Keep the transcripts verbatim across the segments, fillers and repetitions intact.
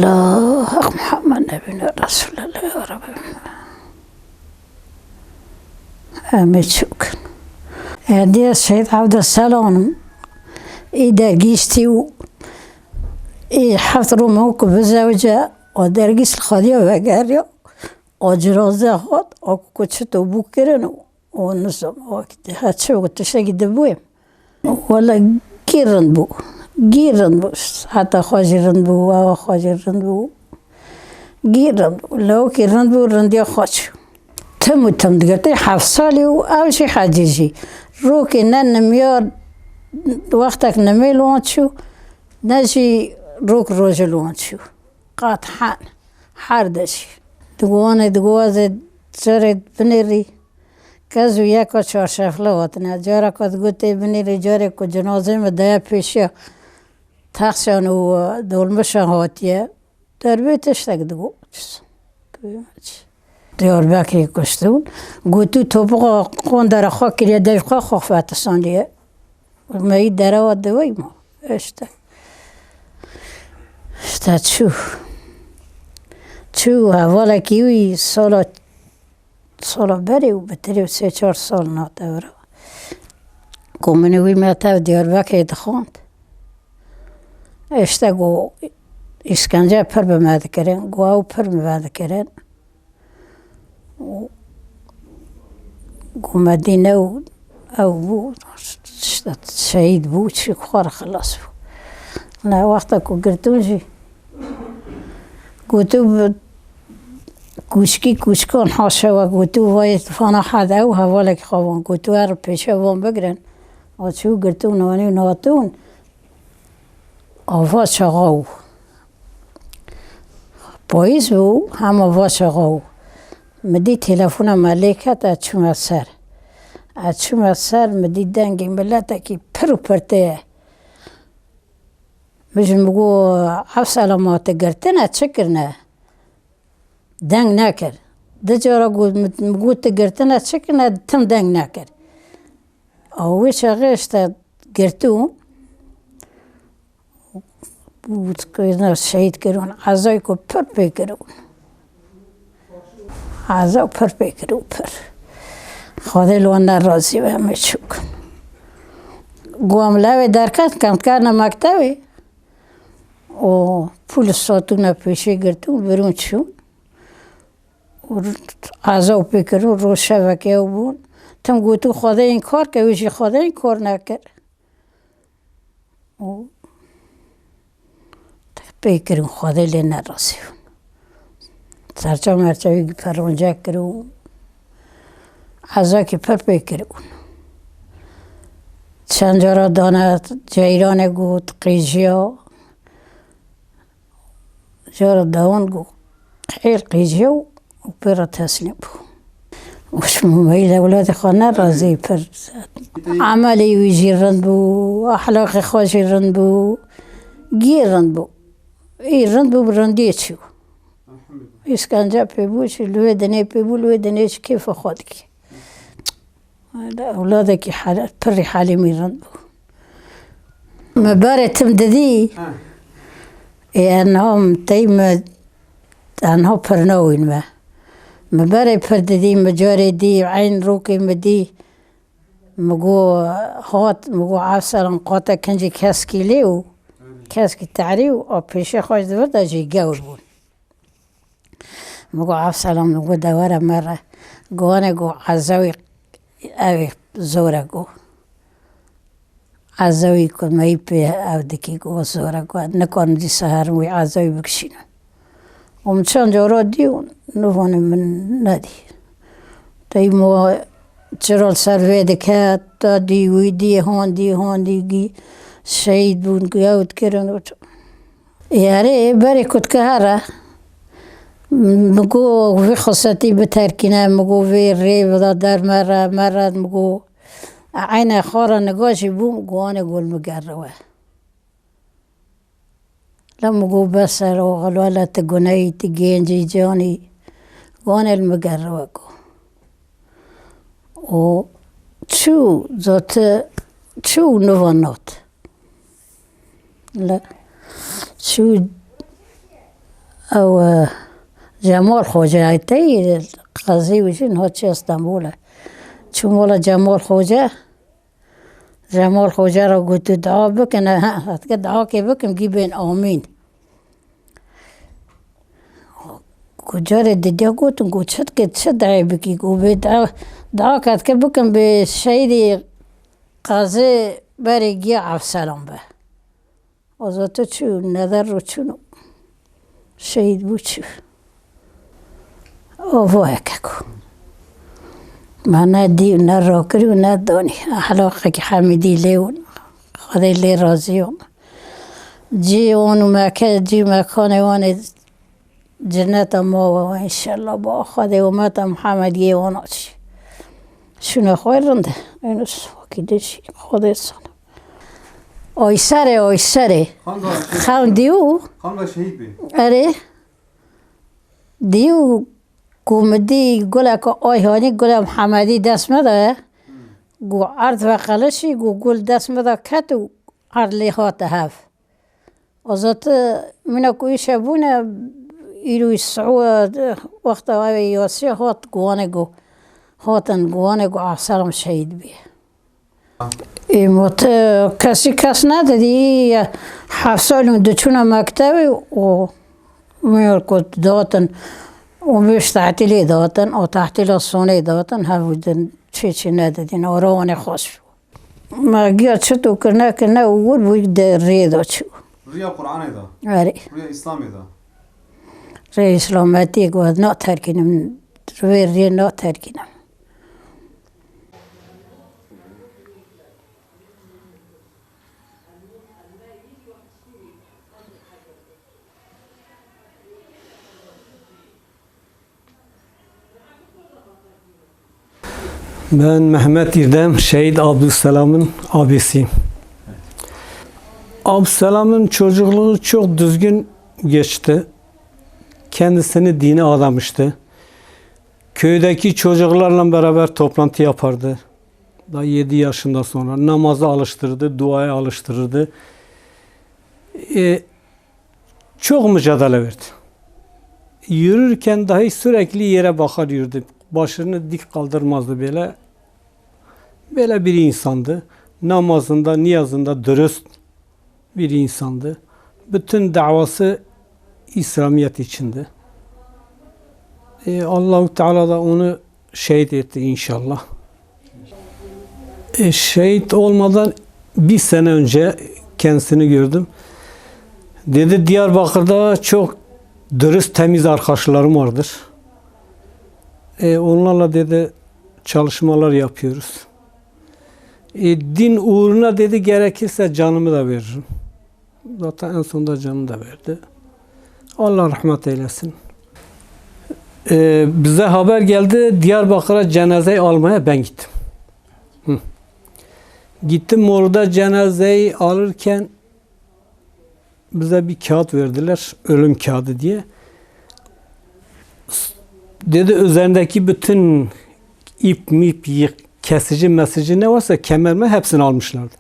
La haq Muhammed nebîne Resulallah ya Rabbi. Em ê çi bikin? Hediye Şehîd Evdeselanim ê dergîştî û ê heft rû me ku bizewce, o dergîş li xwediya vegeriya, o cinaze hat, o ku çito bû kirin û, û nizam, o ki her çi ku tiştekî dibûyê. Wele gî rind bû. Gî rind bû. Heta xwe jî rind bû, awa xwe jî rind bû. Gî rind bû. Lewkî rind bû, rindiya xwe çû. Tim û tim digirtê heft salî û ew jî hecî jî. Rokê ne nimiyar wextek nimê li wan çû, ne jî rok rojê li wan çû. Qat hen, her de jî. Digo wan ê, digo ez ê carê binêrî. Kez û yeka çarşefli hatine. Cara ku digot tê binêrî, carê ku cinazê min daye pêşiya texşan û dolmişan hatiye. Derbê tiştek digot. Diyarbekirê kuştin. Gotû topiqa qondera xwe kiriye, dev xwe xwe fetisandiye. Me yî derewa diwey ma. İşte. İşte çû. Çû hevalekî wî sala, sala berê û bitirê û sê çar sal nate vira. Ku min wî me tev Diyarbekirê dixwand. İşte ku îşkence pir bi me dikirin, ku ew pir bi me dikirin. Û ku me dî new ew bû, işte şehîd bû, çi xwe re xilas bû. Ne wexta ku girtûn jî gotû bi kûçkî kûçkan haşa we gotû vayê fana hede ew hevalekî xwe van gotû her pêşe van bigirin. A çû girtûn anî û natûn. Ava çaxa û payîz bû, hema va çaxa û min dî telefona me lê ket, ez çûme ser. Ez çûme ser, min dî dengê miletekî pir û pir tê ye. Min ji min got, Efsela ma te girtine, çi kirine? Deng nekir. Du cara got, min, min got, tu girtine, çi kirine, tim deng nekir. A wê çaxê işte girtûn. Û kirine şehîd kirûn, ezayê ku pir pê kirûn. Eza pir pê kirûn, pir. Xwedê li wan nerazî be, em ê çi bikin. Got em lewê derket, kem dikevine mektebê. Û pûlis hatûne pêşê girtûn, birûn çûn. Û eza pê kirûn, roj şeveke ew bûn. Tim gotû Xwedê înkar ke, wê jî Xwedê înkar nekir. Û pê kirin, Xwedê lê nerazî bûn. Serçe merçe wî peronce kir û ezakî pir pê kiribûn. Çend cara dane ceyranê got qîjiya, cara dawin got qîr qîjiya û û pê re teslîm bû. Û ji mumeyî de welatê xwe ne razî pir. Emelê wî jî rind bû, ehlaqê xwe jî rind bû, gî rind bû. Î rind bû, bi rindiyê çû. Îşkence pê bû, jî li wê dinê pê bû, li wê dinê jî kêfa xwe dikê. Ewladekî hal-, pirî halî min rind bû. Me berê tim didî, Ha. Ê, enha tey me, enha pir newîn me. Me berê pir didî, me carê dî, eyn rokê me dî. Me got, hat, me got, Efselan qate kincî keskî lê û keskî terî û a pêşê xwe ji vir de jî gewr bûn. Min got, Efselam, min got, de were me re. Got, wane, got, Ezewî, ew ê zor e, got. Ezewî ku me yî pê ew dikî, got, zor e, got, nikarim dîsa herim wî Ezewî bikişînim. Û min çend cara dî û nivane min nedî. Tey mo çira li ser vê dike, ta dî, wî dî, han dî, han dî, gî şehîd bûn, gewt kirin û Erê, berê kutka here. Min got, vê xesetî biterkîne, min got, vê rê bida der mere, mere, min got, eyne xwe re niga jî bûm, got, wane got, li min geriwe. La min got, bes e, oxil, wele tu guneyî, tu gêncî, canî, got, wane li min geriwe, got. Û çû, zate çû niva nat. Le, çû Ew, e, Cemal Xoce, te yî qezî û jin hat çi Stenbolê. Çû mala Cemal Xoce. Cemal Xoce re got, "Tu dua bikin, ha, hatike duakê bikim, gî bên amîn." Ku carê didiya gotin, ku çi dike, çi duayê bikî, ku bê dua, dua ketike bikim bê şehîdê qezê berê giya Evselam be. Azate çû, neder ro çûn û şehîd bû çû. Ava heke ku. Me ne dî û ne rakirî û ne danî. Ehlaqekî hemî dî lê û Xwedê lê razî û cî wan û meke-, cî mekanê wan ê Cenneta ma we, înşallah, ba Xwedê umeta Muhammediyê wana çi. Şûna xwe rind e. Yunus, wekî de jî Xwedê sana. Ayserê, Ayserê. Xanga şehîd. Xewn dî û Xanga şehîd bê. Erê. Dî û ku min dî guleka Ayhanî, gula Muhammedî dest me de. Gu erd ve qelişî, gu gul dest me de ket û erd lê hate hev. Azat, e, mîna ku îşe bûne, îro î siû, e, wexta ew ê yasiya hat guhanê gu, hatin guhanê gu Evselam şehîd bî. Ê, ma te kesî kes nedidî, heft sal û diçûna mektebê û mîr ku datin û mêş tehtîlê datin, o tehtîla sonê datin, hevû din çê çê nedidîn, ora wanê xweş bû. Me giya çito kirine kirine û wir bû de rê da çû. Riya Qur'anê da. Erê. Riya Îslamê da. Rê Îslametiyê ku ez naterkînim, vê rê naterkînim. Ben Mehmet İrdem, şehit Abdüsselam'ın abisiyim. Abdüsselam'ın çocukluğu çok düzgün geçti. Kendisini dine adamıştı. Köydeki çocuklarla beraber toplantı yapardı. Daha yedi yaşından sonra namazı alıştırırdı, duaya alıştırırdı. E, çok mücadele verdi. Yürürken dahi sürekli yere bakar yürüdü. Başını dik kaldırmazdı böyle. Böyle bir insandı. Namazında, niyazında dürüst bir insandı. Bütün davası İslamiyet içindi. E, Allahu Teala da onu şehit etti inşallah. E, şehit olmadan bir sene önce kendisini gördüm. Dedi, Diyarbakır'da çok dürüst, temiz arkadaşlarım vardır. E, onlarla dedi, çalışmalar yapıyoruz. E, din uğruna dedi, gerekirse canımı da veririm. Zaten en sonunda canını da verdi. Allah rahmet eylesin. E, bize haber geldi, Diyarbakır'a cenazeyi almaya ben gittim. Hı. Gittim orada cenazeyi alırken bize bir kağıt verdiler, ölüm kağıdı diye. Dedi, üzerindeki bütün ip mip, yık-, kesici mesici ne varsa, kemer mi, hepsini almışlardı.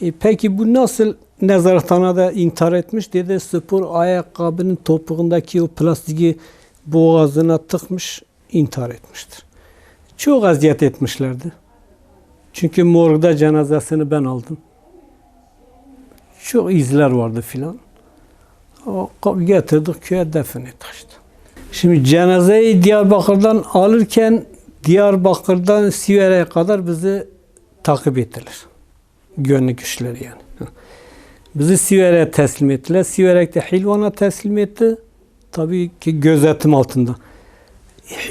E, peki bu nasıl nezarethanede intihar etmiş? Dedi, spor ayakkabının topuğundaki o plastiği boğazına tıkmış, intihar etmiştir. Çok eziyet etmişlerdi. Çünkü morgda cenazesini ben aldım. Çok izler vardı filan. O, getirdik köye, defin ettik işte. Şimdi cenazeyi Diyarbakır'dan alırken Diyarbakır'dan Siverek'e kadar bizi takip ettiler. Güvenlik güçleri yani. Bizi Siverek'e teslim ettiler. Siverek de Hilvan'a teslim etti. Tabii ki gözetim altında.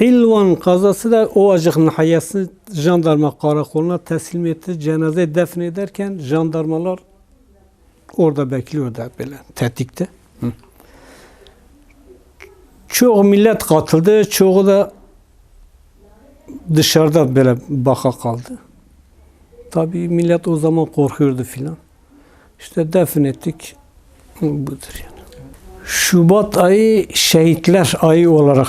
Hilvan kazası da Ovacık nahiyesi jandarma karakoluna teslim etti. Cenazeyi defnederken jandarmalar orada bekliyor da böyle tetikte. Hı. Çok millet katıldı, çoğu da dışarıda böyle baka kaldı. Tabii millet o zaman korkuyordu filan. İşte defin ettik. Budur yani. Şubat ayı şehitler ayı olarak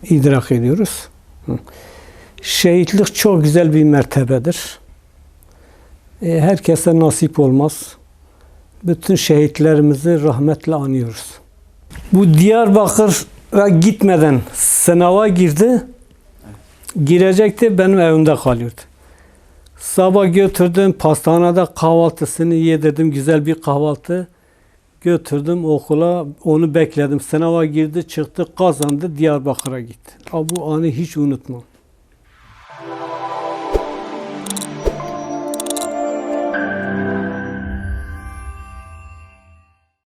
idrak ediyoruz. Hı. Şehitlik çok güzel bir mertebedir. E, herkese nasip olmaz. Bütün şehitlerimizi rahmetle anıyoruz. Bu Diyarbakır'a gitmeden sınava girdi. Girecekti, benim evimde kalıyordu. Sabah götürdüm, pastanede kahvaltısını yedirdim, güzel bir kahvaltı. Götürdüm okula, onu bekledim. Sınava girdi, çıktı, kazandı, Diyarbakır'a gitti. Ha, bu anı hiç unutmam.